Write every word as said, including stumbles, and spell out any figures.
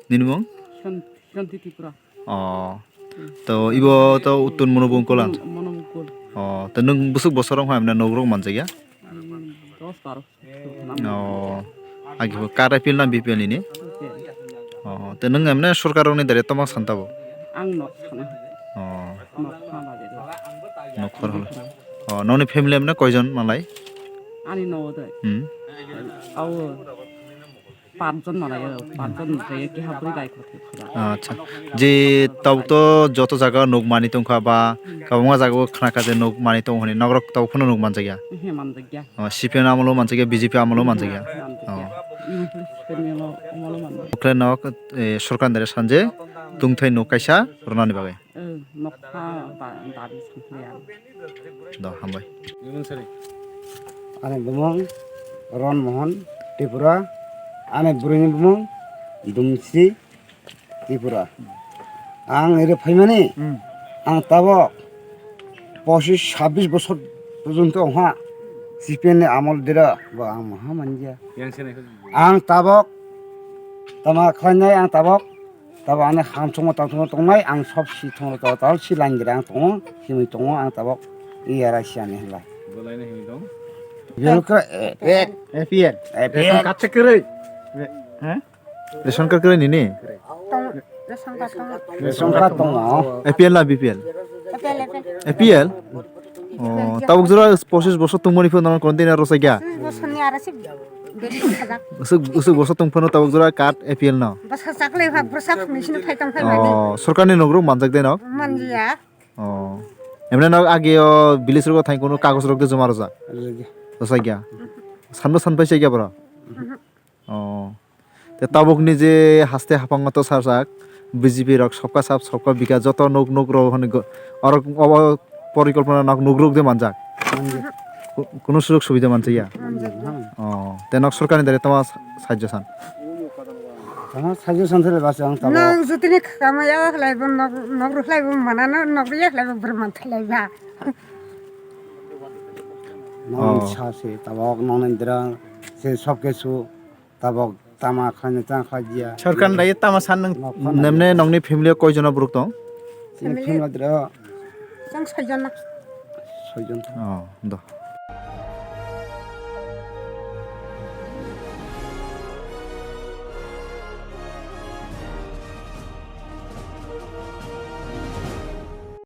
Nini mung? Hiron-, Hironti Tripura. Oh. To ibo to Utton Monobung Kolan? Mon-, Monobung Kol. Oh, to nwng bwswk bosor wng hamya nok rok manjakya? Hmm, dos baro. Oh. Agi bo kar A P L na B P L nini? B P L. Oh, to nwng emne sorkar rokni dare toma santa bo? Ang nok sana. Oh. Nok sana de. Nok khor holo. Oh, noni family emne koijon malai? Ani no de. Hmm. Awo. Panchjon malai, panchjon malai, keha bwrwi bai kho thwi kho. Acha. Je tabuk to joto jaga nuk mani tongkha ba kwbangma jaga o khna kha je nuk mani tong hwnwi, nok rok tabuk phano nuk manjakya? Ehe, manjakya. Oh, C P M amolo manjakya, B J P amolo manjakya. Manjakya. Oh. English spelling o amolo manjakya. Bokle nok, eh, sorkar ni dare sanje tungthai nuk kaisa rwnani bagwi. Eh, nokha ba dabi sangkhlai ang. Do, hambai. Ani bumung Ron Mohan Tripura, ani bwrwini bumung Dumsri Tripura. Ang ere phaimani, hmm, ang tabok pochis sabis bosor porjonto wngkha C P M ni amol dera, bo ang maha manja. Ang tabok tama khlainai, ang tabok Tabo ani hamsokma tangtokma tongnai, ang sob si thwngro to, tabo si line gira ang tongo, himwi tongo ang tabok, i era si ani hinlai. Bo line himwi tong? Belka, eh, eh, A P L. A P L. Ration card se kwrwi. Be-, ha? Ration card kwrwi nini? Tong, ration card tongo. Ration card tongo. A P L na B P L? A P L, A P L. A P L? Oh, tabuk jora pochis bosor tongmani phano nono container rwchakya? Pochis bosorni aro se beri sajak. Usuk, usuk bosor tong phano tabuk jora card A P L no? Bwsa chaklai pha, bwsa phunui sino phai tong phai mani. Oh, sorkarni nogro manjak de no? Manjia. Oh. Emne no age o village rogo thang kono kagoj rok de joma rwjak? Rwjak. Rwchakya? Sanbo sanpai chakya boro? Mhm. Oh. Te tabukni je haste haphango to sarjak, B J P rok Sabka Sath Sabka Vikas joto nuk nuk rok hwnwi go-, orok obo porikolpona nok nuk rok de manjak. Manjak. Ku-, kunu sujog subida manjakya? Manjak. Oh, te nok sorkarni dare tama sa-, sahajjo san? Tama sahajjo san thele bas ang tamo. Nang jotoni khama ya khlai bo nok, nok rok khlai bo mana no, nok ya khlai bo bwrwi man khlai ba. Nang sa se tabok nang indra se sob kisu. Tabok tama khlaina tang khlai dia. Sorkar ni dai tama san nang. Nok khlaina. Nemne nokni family o koi jona borok tong? Chini family dra. Chang soi jona. Soi jon. Oh, do.